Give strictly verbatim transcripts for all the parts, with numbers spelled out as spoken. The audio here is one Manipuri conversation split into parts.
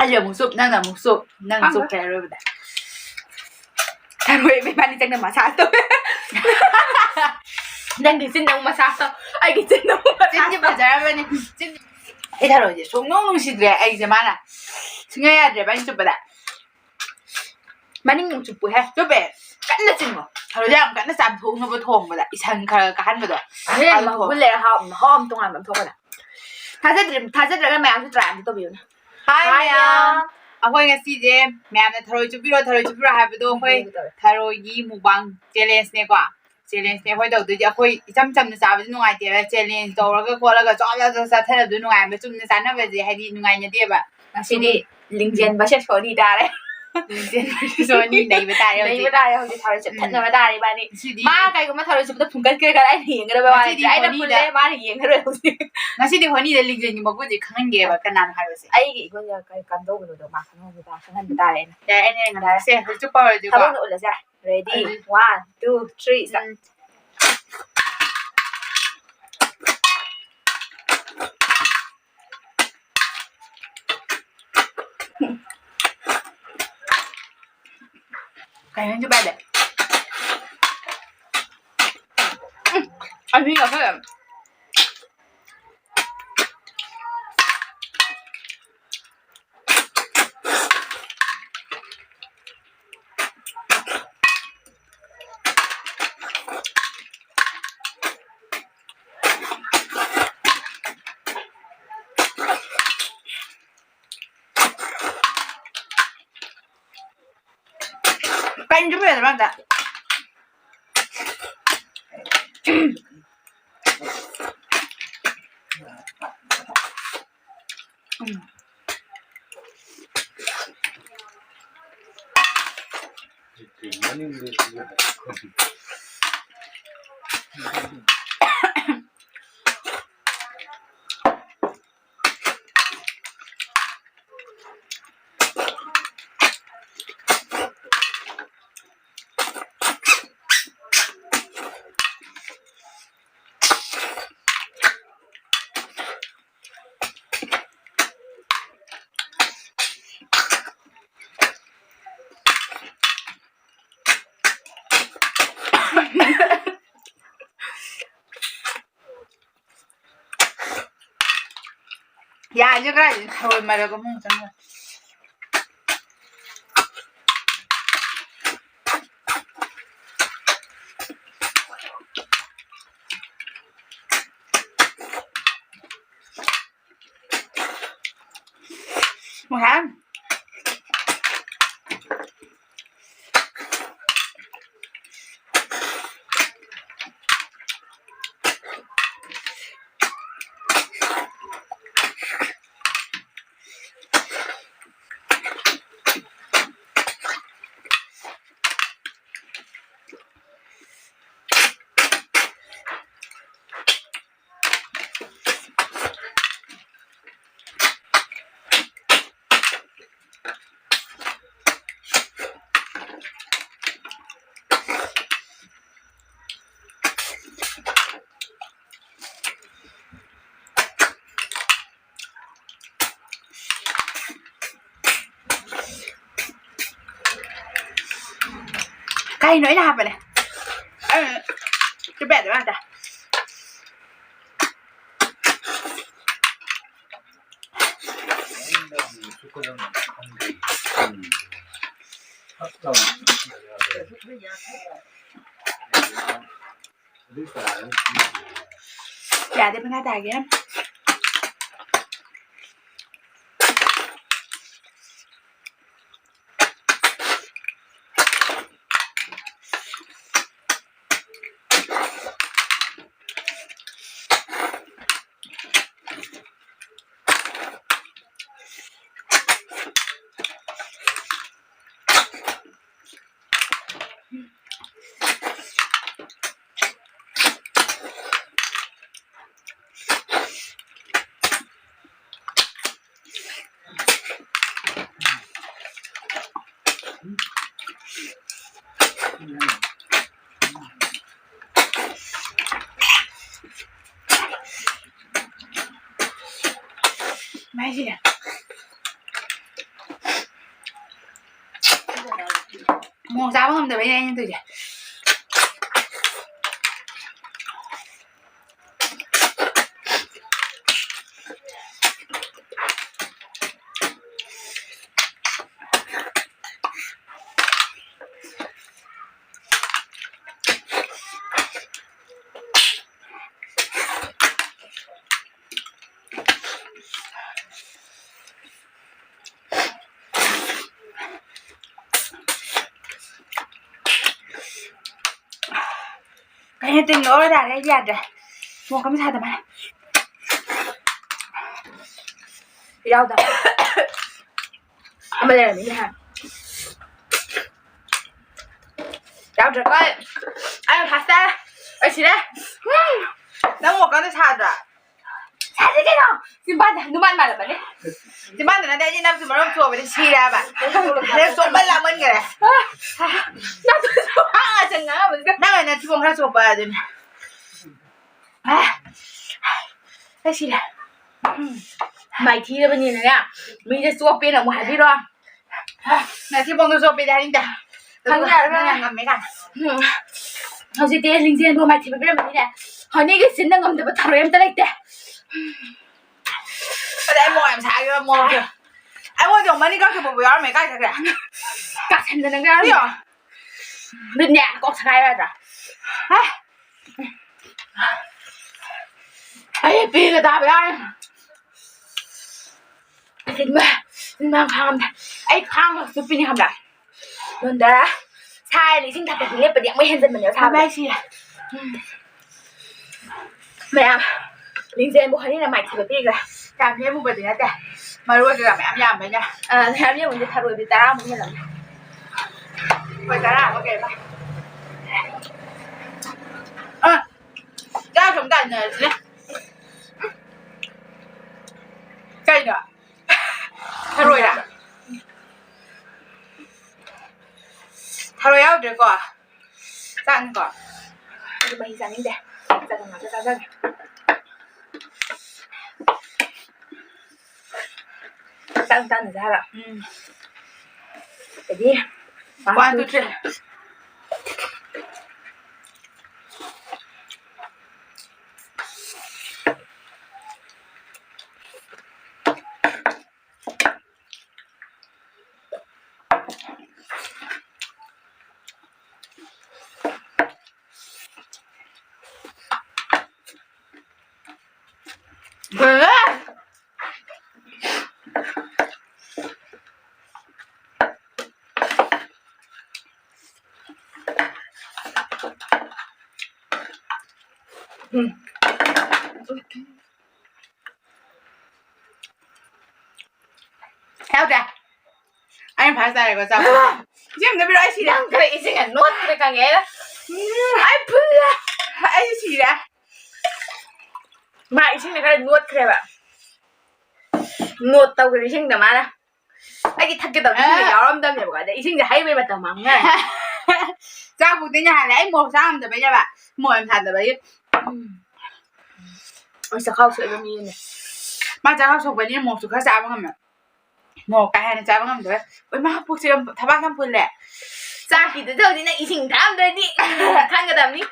ꯑꯩ ꯑꯃꯨꯛ ꯆꯨꯞ, ꯅꯪꯅ ꯑꯃꯨꯛ ꯆꯨꯞ, ꯅꯪꯅ ꯈꯪꯗꯦ꯫ ꯆꯨꯞꯈ꯭ꯔꯦ ꯑꯔꯣꯏꯕꯗ꯫ ꯊꯥꯡꯒꯣꯏ ꯏꯕꯥꯅꯤ ꯆꯪꯅ ꯃꯁꯥꯁ ꯇꯧꯋꯦ꯫ ꯅꯪꯒꯤ ꯆꯤꯟꯗ ꯑꯃꯨꯛ ꯃꯁꯥꯁ ꯇꯧ, ꯑꯩꯒꯤ ꯆꯤꯟꯗ ꯑꯃꯨꯛ ꯃꯁꯥꯁ ꯆꯤꯟꯁꯦ ꯇꯧ꯫ ꯐꯖꯔꯕꯅꯤ꯫ ꯆꯤꯟ-, ꯑꯩ ꯊꯔꯣꯏꯁꯦ ꯁꯨꯡꯅꯨꯡ ꯅꯨꯡꯁꯤꯗ꯭ꯔꯦ ꯑꯩꯁꯦ, ꯃꯥꯅ ꯁꯨꯡꯌꯥ ꯌꯥꯗ꯭ꯔꯦꯕ ꯑꯩꯅ ꯆꯨꯞꯄꯗ꯫ ꯃꯅꯤꯡ ꯑꯃꯨꯛ ꯆꯨꯞꯄꯨꯍꯦ꯫ ꯆꯨꯞꯄꯦ꯫ ꯀꯟꯅ ꯆꯤꯡꯉꯣ꯫ ꯊꯔꯣꯏꯁꯦ ꯌꯥꯝ ꯀꯟꯅ ꯆꯥꯝꯊꯣꯛꯅꯕ ꯊꯣꯡꯕꯗ ꯏꯁꯪ ꯈꯔ ꯀꯥꯍꯟꯕꯗꯣ꯫ ꯑꯗꯨ ꯃꯒꯨꯟ ꯊꯣꯡ-, ꯂꯩꯔ ꯍꯥꯎ-, ꯃꯍꯥꯎ ꯑꯃ ꯇꯣꯉꯥꯟꯕ ꯑꯃ ꯊꯣꯛꯄꯅꯦ꯫ ꯊꯥꯖꯗ꯭ꯔꯤ-, ꯊꯥꯖꯗ꯭ꯔꯒ ꯃꯌꯥꯝꯁꯨ try ꯑꯝꯇ ꯇꯧꯕꯤꯌꯨꯅꯦ꯫ Hi ꯃꯌꯥꯝ꯫ ꯃꯌꯥꯝ꯫ ꯑꯩꯈꯣꯏ ꯉꯁꯤꯁꯦ ꯃꯌꯥꯝꯅ ꯊꯔꯣꯏ ꯆꯨꯞꯄꯤꯔꯣ, ꯊꯔꯣꯏ ꯆꯨꯞꯄꯤꯔꯣ ꯍꯥꯏꯕꯗꯣ ꯑꯩꯈꯣꯏ ꯎꯝ, ꯇꯧꯔꯦ꯫ ꯊꯔꯣꯏꯒꯤ mukbang challengeꯅꯦꯀꯣ꯫ Challengeꯅꯦ ꯑꯩꯈꯣꯏ ꯇꯧꯗꯣꯏꯁꯦ꯫ ꯑꯩꯈꯣꯏ ꯏꯆꯝ ꯆꯝꯅ ꯆꯥꯕꯗꯤ ꯅꯨꯡꯉꯥꯏꯇꯦꯕ꯫ Challenge ꯇꯧꯔꯒ ꯈꯣꯠꯂꯒ ꯆꯥꯕ ꯆꯥꯕ ꯆꯥꯊꯔꯕꯗꯤ ꯅꯨꯡꯉꯥꯏꯕ꯫ ꯆꯨꯝꯅ ꯆꯥꯅꯕꯁꯦ ꯍꯥꯏꯗꯤ ꯅꯨꯡꯉꯥꯏꯅꯗꯦꯕ꯫ ꯉꯁꯤꯗꯤ ꯂꯤꯡꯖꯦꯜ versus ꯁꯣꯅꯤ ꯇꯥꯔꯦ꯫ ꯂꯤꯡꯖꯦꯜ versus ꯁꯣꯅꯤ ꯅꯩꯕ ꯇꯥꯔꯦ ꯍꯧꯖꯤꯛ꯫ ꯅꯩꯕ ꯇꯥꯔꯦ ꯍꯧꯖꯤꯛ꯫ ꯊꯔꯣꯏ ꯎꯝ꯫ ꯆꯨꯞꯊꯠꯅꯕ ꯇꯥꯔꯦ ꯏꯕꯥꯅꯤ꯫ ꯉꯁꯤꯗꯤ ꯃꯥ ꯀꯩꯒꯨꯝꯕ ꯊꯔꯣꯏ ꯆꯨꯞꯄꯗ ꯐꯨꯟꯒꯠꯈ꯭ꯔꯦ ꯈꯔ ꯑꯩꯅ ꯌꯦꯡꯒꯗꯕ ꯋꯥ ꯉꯁꯤꯗꯤ ꯂꯩꯇ꯭ꯔꯦ꯫ ꯑꯩꯅ ꯁꯣꯅꯤꯗ ꯐꯨꯜꯂꯦ, ꯃꯥꯅ ꯌꯦꯡꯉꯔꯣꯏ ꯍꯧꯖꯤꯛ꯫ ꯉꯁꯤꯗꯤ ꯍꯣꯅꯤꯗ ꯂꯤꯡꯖꯦꯜꯒꯤ ꯃꯒꯨꯟꯁꯦ ꯈꯪꯍꯟꯒꯦꯕ ꯀꯅꯥꯅ ꯍꯥꯏꯕꯁꯦ꯫ ꯑꯩꯒꯤ ꯏꯒꯨꯟꯁꯦ ꯀꯔꯤ ꯀꯝꯗꯧꯕꯅꯣꯗꯣ ꯃꯥ ꯈꯪꯍꯟꯕ ꯇꯥ-, ꯈꯪꯍꯟꯕ ꯇꯥꯔꯦ ꯑꯩꯅ꯫ ꯌꯥꯔꯦ, ꯑꯩꯅ ꯌꯦꯡꯍꯟꯒꯦ꯫ ꯌꯥꯔꯦ꯫ ꯁꯦ, ꯍꯧꯖꯤꯛ ꯆꯨꯞꯄ ꯍꯧꯔꯁꯤꯀꯣ꯫ ꯊꯕꯛꯅ ꯎꯠꯂꯁꯦ꯫ Ready? ꯑꯗꯨꯗꯤ one, two, three, start. ꯎꯝ꯫ ꯀꯩꯅꯣ ꯁꯤ ꯄꯥꯏꯗꯦ? ꯎꯝ, ꯑꯅꯤ ꯂꯧꯁꯜꯂꯦ꯫ ꯀꯩꯅꯣ ꯆꯨꯞꯄ ꯌꯥꯗꯕ꯭ꯔꯥ ꯑꯝꯇ? ꯌꯥꯏꯁꯦ ꯀꯥꯏꯗꯩ ꯊꯔꯣꯏ ꯃꯔꯛ ꯑꯃꯨꯛ ꯆꯪꯉ꯫ ꯉꯁꯥꯏ ꯀꯩꯅꯣ ꯑꯩꯅ ꯍꯥꯞꯄꯅꯦ꯫ ꯑꯩ ꯆꯨꯞꯄ ꯌꯥꯗꯕ ꯉꯥꯛꯇ꯫ ꯌꯥꯗꯦ, ꯄꯪꯇꯥ ꯇꯥꯒꯦ꯫ ꯃꯥꯏꯁꯤꯅꯦ꯫ ꯃꯣꯔꯣꯛ ꯆꯥꯕ ꯉꯝꯗꯕꯩꯅꯦ ꯑꯩꯅ ꯇꯧꯔꯤꯁꯦ꯫ ꯇꯤꯡ ꯂꯣꯏꯔ ꯇꯥꯔꯦ, ꯑꯩꯗꯤ ꯌꯥꯗ꯭ꯔꯦ꯫ ꯃꯣꯔꯣꯛ ꯑꯃ ꯁꯥꯗꯕ ꯍꯥꯏ꯫ ꯌꯥꯎꯗꯕ꯫ ꯑꯃ ꯂꯩꯔꯝꯃꯤꯅꯦ ꯍꯥꯏ꯫ ꯌꯥꯎꯗ꯭ꯔꯦꯀꯣ ꯑꯩ꯫ ꯑꯩ ꯐꯥꯁ ꯇꯥꯔꯦ꯫ ꯑꯩ ꯁꯤꯔꯦ꯫ ꯎꯝ꯫ ꯅꯪ ꯃꯣꯔꯣꯛ ꯑꯝꯇ ꯁꯥꯗ꯭ꯔꯥ? ꯁꯥꯗꯦ ꯀꯩꯅꯣ꯫ ꯆꯤꯝꯕꯥꯟꯗ ꯍꯅꯨꯃꯥꯟ ꯃꯥꯜꯂꯕꯅꯦ꯫ ꯆꯤꯝꯕꯥꯟꯗ ꯅꯠꯇꯦ, ꯑꯩꯗꯤ ꯅꯞꯁꯨ ꯃꯔꯣꯝ ꯆꯣꯕꯗꯤ ꯁꯤꯔꯦ ꯍꯥꯏꯕ꯫ ꯅꯪ ꯆꯣꯞꯃꯟ ꯂꯥꯛꯃꯟꯈꯔꯦ꯫ ꯅꯪ ꯊꯤꯕꯣꯡ ꯈꯔ ꯆꯣꯞꯄ ꯑꯗꯨꯅꯤ꯫ ꯑ, ꯑꯩ ꯁꯤꯔꯦ꯫ ꯎꯝ꯫ ꯃꯥꯏꯊꯤꯔꯕꯅꯤꯅꯅꯦ, ꯃꯤꯗ ꯆꯣꯞꯄꯦꯅ ꯑꯃꯨꯛ ꯍꯥꯏꯕꯤꯔꯣ꯫ ꯑ, ꯅꯊꯤꯕꯣꯡꯗꯣ ꯆꯣꯞꯄꯦꯗꯤ ꯍꯥꯏꯅꯤꯡꯗꯦ꯫ ꯈꯪꯗꯦ, ꯅꯪꯅ ꯉꯝꯃꯦ ꯀꯥꯏꯅ꯫ ꯎꯝ꯫ ꯍꯧꯖꯤꯛꯇꯤ ꯂꯤꯡꯖꯦꯜꯕꯨ ꯃꯥꯏꯊꯤꯕ ꯄꯤꯔꯝꯕꯅꯤꯅꯦ꯫ ꯍꯅꯤꯒꯤ ꯆꯤꯟꯅ ꯉꯝꯗꯕ ꯊꯧꯔꯣꯏ ꯑꯝꯇ ꯂꯩꯇꯦ꯫ ꯑꯗ ꯑꯩ ꯃꯣꯔꯣꯛ ꯌꯥꯝ ꯁꯥꯈꯤꯕ ꯃꯣꯔꯣꯛꯇꯣ꯫ ꯑꯩꯉꯣꯟꯗ ꯃꯅꯤꯡ ꯀꯛꯈꯤꯕ ꯐꯥꯎꯕ ꯌꯥꯎꯔꯝꯃꯦ꯫ ꯀꯥꯏ ꯆꯠꯈ꯭ꯔꯦ? ꯀꯥꯁꯟꯗꯅ ꯌꯥꯎꯔꯝꯃꯦ꯫ ꯁꯤꯌꯣ꯫ ꯑꯗꯨꯅꯦ, ꯀꯣꯛ ꯁꯥꯏ ꯌꯥꯗ꯭ꯔꯥ? ꯍꯥ? ꯑꯩ ꯄꯤꯒ ꯇꯥꯕ ꯌꯥꯎꯔꯦ꯫ ꯁꯤꯟꯕ, ꯁꯤꯟꯕ ꯈꯥꯡꯉꯝꯗꯦ꯫ ꯑꯩ ꯈꯥꯡꯕ ꯆꯨꯞꯄꯤꯅꯤ ꯈꯪꯕ꯭ꯔꯥ? ꯅꯣꯟꯗ ꯁꯥꯔꯗꯤ ꯏꯁꯤꯡ ꯊꯛꯄꯗꯤ ꯂꯦꯞꯄꯗꯤ ꯑꯃꯨꯛ ꯍꯦꯟꯖꯟꯕꯅꯦꯕ ꯁꯥꯕ꯫ ꯁꯤꯟꯕ ꯍꯥꯏꯁꯤ꯫ ꯎꯝ꯫ ꯃꯌꯥꯝ, ꯂꯤꯡꯖꯦꯜꯕꯨ ꯍꯅꯤꯅ ꯃꯥꯏꯊꯤꯕ ꯄꯤꯈ꯭ꯔꯦ꯫ ꯌꯥꯝ ꯂꯦꯝꯃꯨꯕꯗꯤ ꯅꯠꯇꯦ꯫ ꯃꯔꯣꯏ ꯀꯩꯀꯥ ꯃꯌꯥꯝ ꯌꯥꯝꯕꯩꯅꯦ꯫ ꯑ, ꯃꯌꯥꯝ ꯂꯦꯝꯃꯨꯕꯗꯤ ꯊꯔꯣꯏꯗꯤ ꯇꯔꯥꯃꯨꯛ ꯍꯦꯜꯂꯝꯅꯤ꯫ ꯍꯣꯏ, ꯇꯔꯥ ꯑꯃ ꯀꯩ ꯑꯃ꯫ ꯑ, ꯆꯥꯛ ꯁꯨꯝ ꯇꯥꯟꯅꯔꯁꯤꯅꯦ꯫ ꯀꯩꯅꯣ? ꯊꯔꯣꯏꯔꯥ? ꯊꯔꯣꯏ ꯌꯥꯎꯗ꯭ꯔꯦꯀꯣ? ꯆꯥꯛꯅꯤꯀꯣ? ꯑꯩꯗꯤ ꯃꯍꯤ ꯆꯥꯅꯤꯡꯗꯦ꯫ ꯆꯒꯪ ꯉꯥꯛꯇ ꯆꯥꯖꯒꯦ꯫ ꯆꯥꯛ ꯆꯥꯅꯁꯦ ꯍꯥꯏꯔꯣ? ꯎꯝ꯫ ꯑꯗꯩꯗꯤ, one, two, three꯫ ꯌꯥꯎꯗ꯭ꯔꯦ꯫ ꯑꯩꯅ ꯐꯥꯔꯁ ꯇꯥꯔꯦꯀꯣ, ꯆꯥꯕ꯫ ꯏꯆꯦ ꯑꯝꯇ ꯄꯤꯔꯛꯑꯣ, ꯑꯩ ꯁꯤꯔꯦ꯫ ꯅꯪ ꯈꯔ ꯏꯁꯤꯡ ꯅꯣꯠꯈ꯭ꯔꯦ ꯈꯪꯉꯦ ꯑꯩꯅ꯫ ꯎꯝ, ꯑꯩ ꯐꯨꯜꯂꯦ꯫ ꯑꯩ ꯁꯤꯔꯦ꯫ ꯃꯥ ꯏꯁꯤꯡꯗ ꯈꯔ ꯅꯣꯠꯈ꯭ꯔꯦꯕ꯫ ꯅꯣꯠ ꯇꯧꯈ꯭ꯔꯦ ꯏꯁꯤꯡꯗ ꯃꯥꯅ꯫ ꯑꯩꯗꯤ ꯊꯛꯀꯦ ꯇꯧꯕ ꯏꯁꯤꯡꯗ ꯑ꯫ ꯌꯥꯎꯔꯝꯗꯕꯅꯦꯕꯀꯣ꯫ ꯑꯗ ꯏꯁꯤꯡꯁꯦ ꯍꯩꯕꯩ ꯃꯇꯝ ꯃꯥꯡꯅꯔꯦ꯫ ꯆꯥꯛ ꯄꯨꯗꯣꯏꯅꯦ ꯍꯥꯏꯔꯦ꯫ ꯑꯩ ꯃꯣꯔꯣꯛ ꯆꯥ ꯉꯝꯗꯕꯩꯅꯦꯕ꯫ ꯃꯣꯔꯣꯛ ꯌꯥꯝ ꯁꯥꯗꯕꯒꯤ꯫ ꯎꯝ꯫ ꯑꯩ ꯆꯈꯥꯎ ꯁꯣꯛꯏꯕ ꯃꯤꯅꯦ꯫ ꯃꯥ ꯆꯈꯥꯎ ꯁꯣꯛꯄꯅꯤꯅ ꯃꯣꯔꯣꯛꯁꯨ ꯈꯔ ꯆꯥꯕ ꯉꯝꯃꯦ꯫ ꯃꯣꯔꯣꯛ ꯀꯥ ꯍꯦꯟꯅ ꯆꯥꯕ ꯉꯝꯗꯕ꯫ ꯏꯃꯥ, ꯄꯨꯛꯁꯦ ꯌꯥꯝ, ꯊꯕꯥꯛ ꯌꯥꯝ ꯐꯨꯜꯂꯦ꯫ ꯆꯥꯛꯀꯤꯗꯨꯗ ꯍꯧꯖꯤꯛ ꯅꯪ ꯏꯁꯤꯡ ꯊꯛꯑꯝꯗ꯭ꯔꯗꯤ ꯈꯪꯒꯗꯕꯅꯤ꯫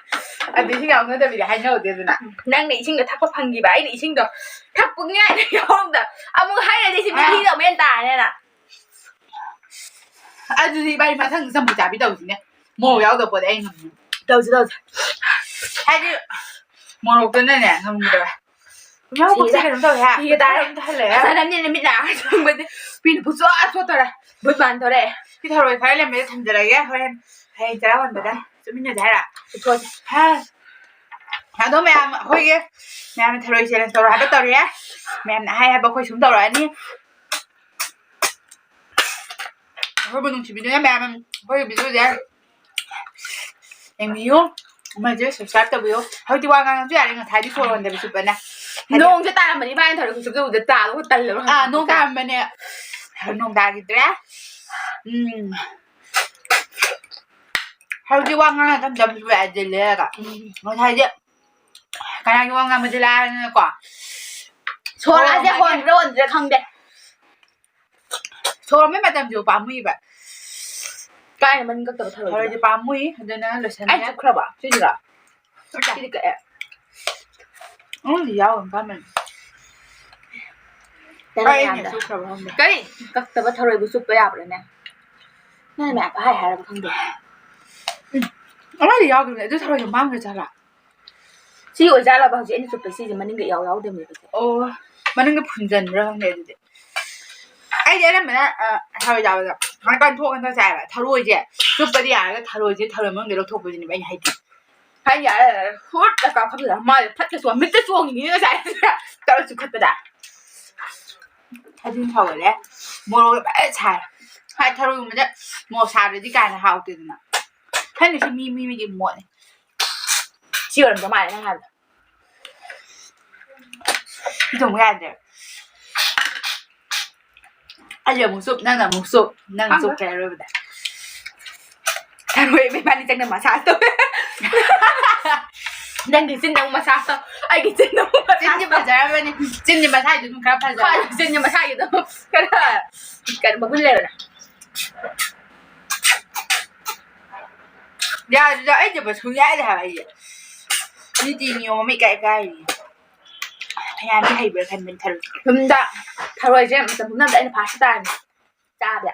ꯑꯗꯨ ꯏꯁꯤꯡ ꯌꯥꯎꯅꯗꯕꯤꯗ ꯍꯥꯏꯅꯍꯧꯗꯦꯗꯅ꯫ ꯅꯪꯅ ꯏꯁꯤꯡꯗꯣ ꯊꯛꯄ ꯐꯪꯈꯤꯕ, ꯑꯩꯅ ꯏꯁꯤꯡꯗꯣ ꯊꯛꯄ ꯉꯥꯏꯗ ꯌꯥꯎꯔꯝꯗ ꯑꯃꯨꯛ ꯍꯥꯏꯔꯗꯤ ꯁꯤ ꯃꯤꯊꯤꯗ ꯑꯃꯨꯛ ꯍꯦꯟꯅ ꯇꯥꯔꯅꯤꯅ꯫ ꯑꯗꯨꯗꯤ ꯏꯕꯥꯅꯤ ꯃꯊꯪ ꯆꯝꯐꯨꯠ ꯆꯥꯕꯤ ꯇꯧꯁꯤꯅꯦ꯫ ꯃꯣꯔꯣꯛ ꯌꯥꯎꯗꯕ ꯄꯣꯠꯇꯤ ꯑꯩ ꯉꯝꯃꯤ꯫ ꯇꯧꯁꯤ, ꯇꯧꯁꯤ꯫ ꯍꯥꯏꯗꯤ ꯃꯣꯔꯣꯛꯇꯨꯅꯅꯦ ꯉꯝꯗꯕ꯫ ꯏꯃꯥ, ꯄꯨꯛꯁꯦ ꯁꯤꯔꯦ꯫ ꯀꯩꯅꯣꯝ ꯇꯧꯋꯦ, ꯍꯥ? ꯁꯤꯒꯦ ꯇꯥꯔꯦ꯫ ꯃꯤꯠ ꯅꯥ ꯍꯥꯏ ꯊꯣꯡꯕꯗꯤ꯫ ꯄꯤꯅ ꯄꯨꯆꯣꯠ ꯆꯣꯠꯇꯣꯔꯦ꯫ ꯚꯨꯠ ꯃꯥꯟꯗꯣꯔꯦ꯫ ꯁꯤ ꯊꯔꯣꯏ ꯈꯔ ꯂꯦꯝꯕꯗ ꯊꯝꯖꯔꯒꯦ, ꯍꯣꯔꯦꯟ ꯍꯌꯦꯡ ꯆꯔꯥ ꯋꯥꯟꯕꯗ ꯆꯠꯃꯤꯟꯅꯁꯦ ꯍꯥꯏꯔ? ꯆꯠꯊꯣꯛꯑꯁꯦ꯫ ꯍꯥ꯫ ꯑꯗꯣ ꯃꯌꯥꯝ ꯑꯩꯈꯣꯏꯒꯤ, ꯃꯌꯥꯝꯅ ꯊꯔꯣꯏ challenge ꯇꯧꯔꯣ ꯍꯥꯏꯕ ꯇꯧꯔꯦ꯫ ꯃꯌꯥꯝꯅ ꯍꯥꯏ ꯍꯥꯏꯕ ꯑꯩꯈꯣꯏ ꯁꯨꯝ ꯇꯧꯔꯛꯑꯅꯤ꯫ ꯑꯩꯈꯣꯏꯕꯨ ꯅꯨꯡꯁꯤꯕꯤꯗꯨꯅ ꯃꯌꯥꯝ ꯑꯩꯈꯣꯏꯒꯤ video ꯁꯦ ꯌꯦꯡꯕꯤꯌꯨ꯫ ꯑꯃꯁꯦ subscribe ꯇꯧꯕꯤꯌꯨ꯫ ꯍꯧꯖꯤꯛꯇꯤ ꯋꯥ ꯉꯥꯡꯉꯁꯨ ꯌꯥꯔꯦ, ꯉꯁꯥꯏꯗꯤ ꯁꯣꯔ ꯍꯣꯟꯗꯕꯤ ꯆꯨꯞꯄꯅꯦ꯫ ꯅꯣꯡꯁꯦ ꯇꯥꯔꯝꯕꯅꯤ, ꯏꯕꯥꯅꯤ ꯊꯔꯣꯏ ꯈꯨꯟꯆꯨꯞꯇ ꯎꯕꯗ ꯇꯥꯗꯧꯕ ꯇꯜꯂꯕ꯫ ꯑꯥ, ꯅꯣꯡ ꯇꯥꯔꯝꯕꯅꯦ꯫ ꯅꯣꯡ ꯇꯥꯈꯤꯗ꯭ꯔꯦ꯫ ꯎꯝ꯫ ꯍꯧꯖꯤꯛ ꯋꯥ ꯉꯥꯡꯉ ꯇꯝ ꯇꯝ ꯆꯨꯕ ꯌꯥꯗꯦ ꯂꯩꯔꯒ꯫ ꯎꯝ꯫ ꯉꯁꯥꯏꯗꯤ ꯀꯅꯥꯒꯤ ꯋꯥ ꯉꯥꯡꯕꯗꯤ ꯂꯥꯏꯔꯗꯅꯀꯣ꯫ ꯁꯣꯔ ꯍꯥꯏꯁꯦ ꯍꯣꯟꯕ꯭ꯔꯥ ꯍꯣꯟꯗ꯭ꯔꯤꯔꯥ ꯈꯪꯗꯦ꯫ ꯁꯣꯔ ꯍꯣꯟꯕꯩ ꯃꯇꯝꯁꯤꯕꯨ ꯄꯥꯝꯃꯨꯏꯕ꯫ ꯀꯥꯏꯅ ꯃꯅꯤꯡ ꯀꯛꯇꯕ ꯊꯔꯣꯏꯗꯣ? ꯊꯔꯣꯏꯁꯦ ꯄꯥꯝꯃꯨꯏ, ꯑꯗꯨꯅ ꯂꯣꯏꯁꯟꯒꯦ꯫ ꯑꯩ ꯆꯨꯞꯈ꯭ꯔꯕ? ꯁꯤꯁꯤꯔꯣ? ꯁꯤꯗꯤ ꯀꯛꯑꯦ꯫ ꯑꯃꯗꯤ ꯌꯥꯎꯔꯝ ꯀꯥꯟꯗꯅꯤ꯫ ꯇꯜꯂꯦ ꯑꯩꯅ ꯌꯥꯝꯅ꯫ ꯆꯨꯞꯈ꯭ꯔꯕ ꯈꯪꯗꯦ꯫ ꯀꯔꯤ? ꯀꯛꯇꯕ ꯊꯔꯣꯏꯕꯨ ꯆꯨꯞꯄ ꯌꯥꯕ꯭ꯔꯥꯅꯦ? ꯅꯪꯅ ꯃꯌꯥꯝ ꯄꯪꯍꯥꯏ ꯍꯥꯏꯔꯕ ꯈꯪꯗꯦ꯫ ꯎꯝ꯫ ꯑꯃꯗꯤ ꯌꯥꯎꯈꯤꯕꯅꯦ, ꯑꯗꯨ ꯊꯔꯣꯏꯗꯣ ꯃꯥꯡꯈ꯭ꯔ ꯖꯥꯠꯂꯥ? ꯁꯤ ꯑꯣꯏꯖꯥꯠꯂꯕ ꯍꯧꯖꯤꯛ ꯑꯩꯅ ꯆꯨꯞꯄ ꯁꯤꯁꯦ ꯃꯅꯤꯡꯗ ꯏꯌꯥꯎ ꯌꯥꯎꯗꯕꯅꯦꯕ ꯁꯦ? ꯑꯣ, ꯃꯅꯤꯡꯗ ꯐꯨꯟꯖꯟꯕ꯭ꯔꯥ ꯈꯪꯗꯦ ꯑꯗꯨꯗꯤ꯫ ꯑꯩꯗꯤ ꯑꯅꯝꯕꯅ, ꯑ, ꯊꯔꯣꯏ ꯆꯥꯕꯗ ꯍꯥꯏꯀꯥꯟ ꯊꯣꯛ ꯍꯟꯗꯛ ꯆꯥꯏꯕ꯫ ꯊꯔꯣꯏꯁꯦ ꯆꯨꯞꯄꯗꯤ ꯌꯥꯔꯒ ꯊꯔꯣꯏꯁꯦ ꯊꯔꯣꯏ ꯃꯅꯨꯡꯗ ꯂꯧꯊꯣꯛꯄꯁꯤꯅꯦꯕ ꯑꯩꯅ ꯍꯩꯇ꯭ꯔꯤꯁꯦ꯫ ꯍꯥꯏ ꯌꯥꯔꯦ, ꯌꯥꯔꯦ꯫ ꯍꯨꯠꯇ ꯀꯥꯞꯈꯠꯂꯒ ꯃꯥꯁꯦ ꯐꯠꯀ ꯆꯣꯡ-, ꯃꯤꯠꯇ ꯆꯣꯡꯉꯤꯅꯤꯅꯦ ꯉꯁꯥꯏ꯫ ꯇꯧꯔ ꯆꯨꯞꯈꯠꯄꯗ꯫ ꯑꯗꯨꯝ ꯁꯥꯎꯒꯠꯂꯦ꯫ ꯃꯣꯔꯣꯛ ꯐꯖꯅ ꯁꯥꯏ꯫ ꯍꯥꯏ ꯊꯔꯣꯏꯒꯨꯝꯕꯁꯦ ꯃꯣꯔꯣꯛ ꯁꯥꯗ꯭ꯔꯗꯤ ꯀꯥ ꯍꯦꯟꯅ ꯍꯥꯎꯇꯦꯗꯅ꯫ ꯈꯪꯗꯦ ꯁꯤ ꯃꯤ, ꯃꯤ, ꯃꯤꯒꯤ ꯃꯣꯠꯅꯤ꯫ ꯁꯤ ꯑꯣꯏꯔꯝꯗꯧ ꯃꯥꯜꯂꯦ ꯅꯪ ꯍꯥꯏꯕꯗꯣ꯫ ꯁꯤ ꯊꯣꯡꯕ ꯌꯥꯗ꯭ꯔꯦ꯫ ꯑꯩ ꯑꯃꯨꯛ ꯆꯨꯞ, ꯅꯪꯅ ꯑꯃꯨꯛ ꯆꯨꯞ, ꯅꯪꯅ ꯈꯪꯗꯦ꯫ ꯆꯨꯞꯈ꯭ꯔꯦ ꯑꯔꯣꯏꯕꯗ꯫ ꯊꯔꯣꯏ ꯏꯕꯥꯅꯤ ꯆꯪꯅ ꯃꯁꯥꯁ ꯇꯧꯋꯦ꯫ ꯅꯪꯒꯤ ꯆꯤꯟꯗ ꯑꯃꯨꯛ ꯃꯁꯥꯁ ꯇꯧ, ꯑꯩꯒꯤ ꯆꯤꯟꯗ ꯑꯃꯨꯛ ꯃꯁꯥꯁ ꯆꯤꯟꯗꯤ ꯇꯧ꯫ ꯐꯖꯔꯕꯅꯤ꯫ ꯆꯤꯟꯗꯤ ꯃꯁꯥꯒꯤ ꯑꯗꯨꯝ ꯈꯔ ꯐꯖꯔꯦ꯫ ꯍꯣꯏ, ꯆꯤꯟꯗꯤ ꯃꯁꯥꯒꯤ ꯑꯗꯨꯝ ꯈꯔ ꯀꯩꯅꯣ ꯃꯒꯨꯟ ꯂꯩꯔꯕꯅꯦ꯫ ꯌꯥꯗꯦꯗ, ꯑꯩꯗꯤ ꯁꯨꯡꯌꯥ ꯌꯥꯗꯦ ꯍꯥꯏꯕ ꯑꯩꯁꯦ꯫ ꯅꯤꯇꯤ ꯅꯤꯌꯣꯝ ꯑꯃ ꯏꯀꯥꯏ ꯀꯥꯏꯔꯤ꯫ ꯃꯌꯥꯝꯗꯤ ꯍꯩꯕ꯭ꯔꯥ ꯈꯟꯕꯅꯤ ꯊꯔꯣꯏ꯫ ꯌꯨꯝꯗ ꯊꯔꯣꯏꯁꯦ ꯃꯇꯝ ꯄꯨꯝꯅꯃꯛꯇ ꯑꯩꯅ ꯐꯥꯔꯁ ꯇꯥꯔꯅꯤ ꯆꯥꯕꯗ꯫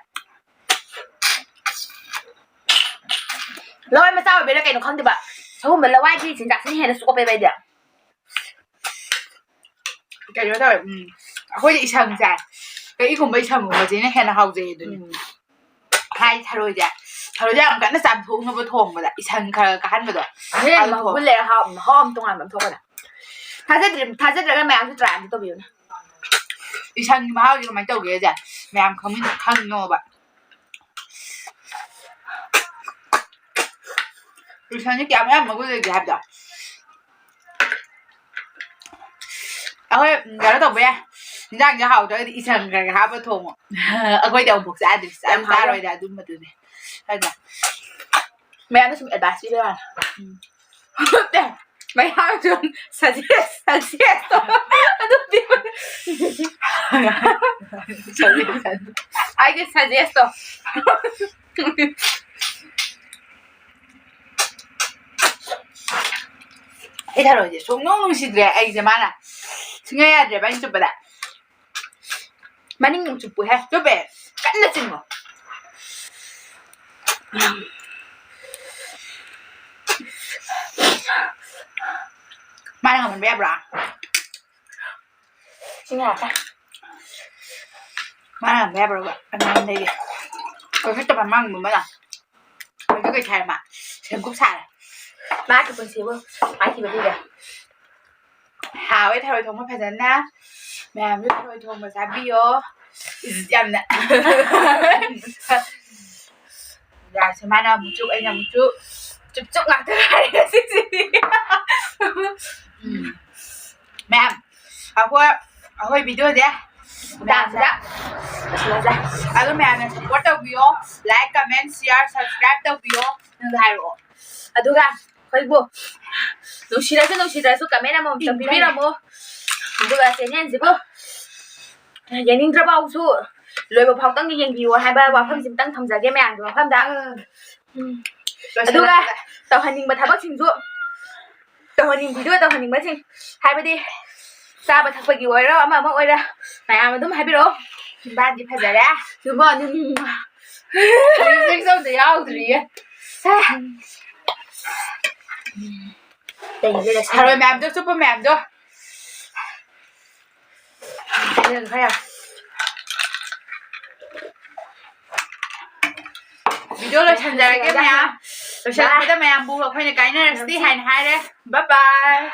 ꯂꯋꯥꯏ ꯃꯆꯥ ꯑꯣꯏꯕꯩꯔꯥ ꯀꯩꯅꯣ ꯈꯪꯗꯦꯕ, ꯁꯒꯨꯝꯕ ꯂꯋꯥꯏꯒꯤ ꯆꯤꯟꯖꯥꯛꯁꯤꯅ ꯍꯦꯟꯅ ꯆꯣꯞꯄꯦꯕ ꯑꯩꯗꯤ꯫ ꯀꯩꯅꯣ ꯇꯧꯋꯦ, ꯎꯝ, ꯑꯩꯈꯣꯏꯗꯤ ꯏꯁꯪ ꯆꯥꯏ꯫ ꯀꯛꯏꯒꯨꯝꯕ ꯏꯁꯪꯒꯨꯝꯕꯁꯤꯅ ꯍꯦꯟꯅ ꯍꯥꯎꯖꯩ ꯑꯗꯨꯅꯤ꯫ ꯎꯝ꯫ ꯍꯥꯏ ꯊꯔꯣꯏꯁꯦ, ꯊꯔꯣꯏꯁꯦ ꯌꯥꯝ ꯀꯟꯅ ꯆꯥꯝꯊꯣꯛꯅꯕ ꯊꯣꯡꯕꯗ ꯏꯁꯪ ꯈꯔ ꯀꯥꯍꯟꯕꯗꯣ꯫ ꯑꯗꯨꯅ ꯑꯗꯨ ꯃꯒꯨꯟ ꯊꯣꯡ- ꯂꯩꯔ ꯍꯥꯎ-, ꯃꯍꯥꯎ ꯑꯃ ꯇꯣꯉꯥꯟꯕ ꯑꯃ ꯊꯣꯛꯄꯅꯦ꯫ ꯊꯥꯖꯗ꯭ꯔꯤ-, ꯊꯥꯖꯗ꯭ꯔꯒ ꯃꯌꯥꯝꯁꯨ try ꯑꯝꯇ ꯇꯧꯕꯤꯌꯨꯅꯦ꯫ ꯏꯁꯪꯒꯤ ꯃꯍꯥꯎꯁꯦ ꯀꯃꯥꯏꯅ ꯇꯧꯒꯦꯁꯦ ꯃꯌꯥꯝ ꯈꯪꯃꯤꯟ-, ꯈꯪꯅꯣꯕ꯫ ꯏꯁꯪꯁꯦ ꯀꯌꯥꯝ ꯌꯥꯝ ꯃꯒꯨꯟ ꯂꯩꯒꯦ ꯍꯥꯏꯕꯗꯣ꯫ ꯑꯩꯈꯣꯏ, ꯎꯝ, ꯀꯩꯅꯣ ꯇꯧꯕ ꯌꯥꯏ꯫ ꯏꯟꯖꯥꯡꯁꯦ ꯍꯥꯎꯇ꯭ꯔꯒꯗꯤ ꯏꯁꯪ ꯈꯔ ꯈꯔ ꯍꯥꯞꯄ ꯊꯣꯡꯉꯣ꯫ ꯑꯩꯈꯣꯏꯗꯤ ꯑꯃꯨꯛꯐꯥꯎ ꯆꯥꯗ꯭ꯔꯤ꯫ ꯆꯥ-, ꯌꯥꯝ ꯍꯥꯎꯕ꯭ꯔꯥ? ꯆꯥꯔꯣꯏꯗ ꯑꯗꯨꯝꯕꯗꯨꯗꯤ꯫ ꯈꯪꯕ꯭ꯔꯥ? ꯃꯌꯥꯝꯗ ꯁꯨꯝ advice ꯄꯤꯕ ꯋꯥꯅꯤ꯫ ꯎꯝ꯫ ꯅꯠꯇꯦ, ꯃꯌꯥꯝ ꯁꯨꯝ suggest, suggest ꯇꯧ-, ꯑꯗꯨꯝ ꯄꯤꯕ꯫ Suggestion꯫ ꯑꯩꯒꯤ suggest ꯇꯣ꯫ ꯑꯩ ꯊꯔꯣꯏꯁꯦ ꯁꯨꯡꯅꯨꯡ ꯅꯨꯡꯁꯤꯗ꯭ꯔꯦ ꯑꯩꯁꯦ ꯃꯥꯅ꯫ ꯁꯨꯡꯌꯥ ꯌꯥꯗ꯭ꯔꯦꯕ ꯑꯩꯅ ꯆꯨꯞꯄꯗ꯫ ꯃꯅꯤꯡ ꯑꯃꯨꯛ ꯆꯨꯞꯄꯨꯍꯦ꯫ ꯆꯨꯞꯄꯦ꯫ ꯀꯟꯅ ꯆꯤꯡꯉꯣ꯫ ꯃꯥꯅ ꯉꯝꯍꯟꯕ ꯌꯥꯕ꯭ꯔꯥ? ꯁꯤ ꯉꯥꯏꯈꯣ꯫ ꯃꯥꯅ ꯉꯝꯕ ꯌꯥꯕ꯭ꯔꯕ? ꯑꯉꯥꯡꯗꯒꯤ꯫ ꯀꯩꯁꯨ ꯇꯧꯕ ꯃꯥꯡꯗꯕ ꯃꯥꯅ꯫ ꯍꯧꯖꯤꯛ ꯀꯩ ꯁꯥꯏ ꯃꯥ? ꯁꯦꯡꯀꯨꯞ ꯁꯥꯔꯦ꯫ ꯃꯍꯥꯛꯀꯤ ꯄꯨꯟꯁꯤꯕꯨ ꯍꯥꯏꯈꯤꯕ ꯄꯤꯔꯦ꯫ ꯍꯥꯎꯋꯦ ꯊꯔꯣꯏ ꯊꯣꯡꯕ ꯐꯖꯅ꯫ ꯃꯌꯥꯝꯁꯨ ꯊꯔꯣꯏ ꯊꯣꯡꯕ ꯆꯥꯕꯤꯌꯣ꯫ ꯏꯁ, ꯌꯥꯝꯅ꯫ ꯌꯥꯁꯦ ꯃꯥꯅ ꯑꯃꯨꯛ ꯆꯨꯞ, ꯑꯩꯅ ꯑꯃꯨꯛ ꯆꯨꯞ꯫ ꯆꯨꯞ ꯆꯨꯞ ꯉꯥꯛꯇ ꯉꯥꯏꯔꯦ ꯉꯁꯤꯁꯤꯗꯤ꯫ ꯎꯝ꯫ ꯃꯌꯥꯝ, ꯑꯩꯈꯣꯏ, ꯑꯩꯈꯣꯏ ꯚꯤꯗꯤꯑꯣꯁꯦ ꯃꯇꯥꯡꯁꯤꯗ ꯂꯣꯏꯁꯤꯜꯂꯁꯦ꯫ ꯑꯗꯣ ꯃꯌꯥꯝꯅ support ꯇꯧꯕꯤꯌꯣ, like, comment, share, subscribe ꯇꯧꯕꯤꯌꯣ꯫ ꯅꯪꯁꯨ ꯍꯥꯏꯔꯛꯑꯣ꯫ ꯑꯗꯨꯒ ꯑꯩꯈꯣꯏꯕꯨ ꯅꯨꯡꯁꯤꯔꯁꯨ ꯅꯨꯡꯁꯤꯗ꯭ꯔꯁꯨ comment ꯑꯃꯃꯝꯇꯪ ꯄꯤꯕꯤꯔꯝꯃꯣ꯫ ꯑꯗꯨꯒ channelꯁꯤꯕꯨ ꯌꯦꯡꯅꯤꯡꯗ꯭ꯔꯕꯥꯎꯁꯨ ꯂꯣꯏꯕ ꯐꯥꯎꯇꯪꯗꯤ ꯌꯦꯡꯕꯤꯌꯨ ꯍꯥꯏꯕ ꯋꯥꯐꯝꯁꯤꯝꯇꯪ ꯊꯝꯖꯒꯦ ꯃꯌꯥꯝꯒꯤ ꯃꯐꯝꯗ꯫ ꯎꯝ꯫ ꯑꯗꯨꯒ ꯂꯣꯏꯁꯤꯜꯂꯛꯄꯗ꯫ ꯇꯧꯍꯟꯅꯤꯡꯕ ꯊꯕꯛꯁꯤꯡꯁꯨ ꯇꯧꯍꯟꯅꯤꯡ-, video ꯇꯧꯍꯟꯅꯤꯡꯕꯁꯤꯡ, ꯍꯥꯏꯕꯗꯤ ꯆꯥꯕ ꯊꯛꯄꯒꯤ ꯑꯣꯏꯔꯣ, ꯑꯃ ꯑꯃ ꯑꯣꯏꯔꯣ, ꯃꯌꯥꯝ ꯑꯗꯨꯝ ꯍꯥꯏꯕꯤꯔꯛꯑꯣ꯫ ꯆꯤꯝꯕꯥꯟꯗꯤ ꯐꯖꯔꯦ꯫ ꯆꯤꯝꯕꯥꯟꯗꯤ, ꯎꯝ꯫ Lipstickꯁꯨ ꯑꯝꯇ ꯌꯥꯎꯗ꯭ꯔꯤꯌꯦ꯫ ꯊꯔꯣꯏ ꯃꯌꯥꯝꯗꯣ, ꯆꯨꯞꯄ ꯃꯌꯥꯝꯗꯣ꯫ ꯈꯔ ꯌꯥꯝ꯫ Video ꯂꯣꯏꯁꯟꯖꯔꯒꯦ ꯃꯌꯥꯝ꯫ ꯂꯣꯏꯁꯜꯂꯛꯄꯗ ꯃꯌꯥꯝꯕꯨ ꯑꯩꯈꯣꯏꯅ ꯀꯥꯏꯅꯔꯁꯤ ꯍꯥꯏꯅ ꯍꯥꯏꯔꯦ꯫ Bye bye꯫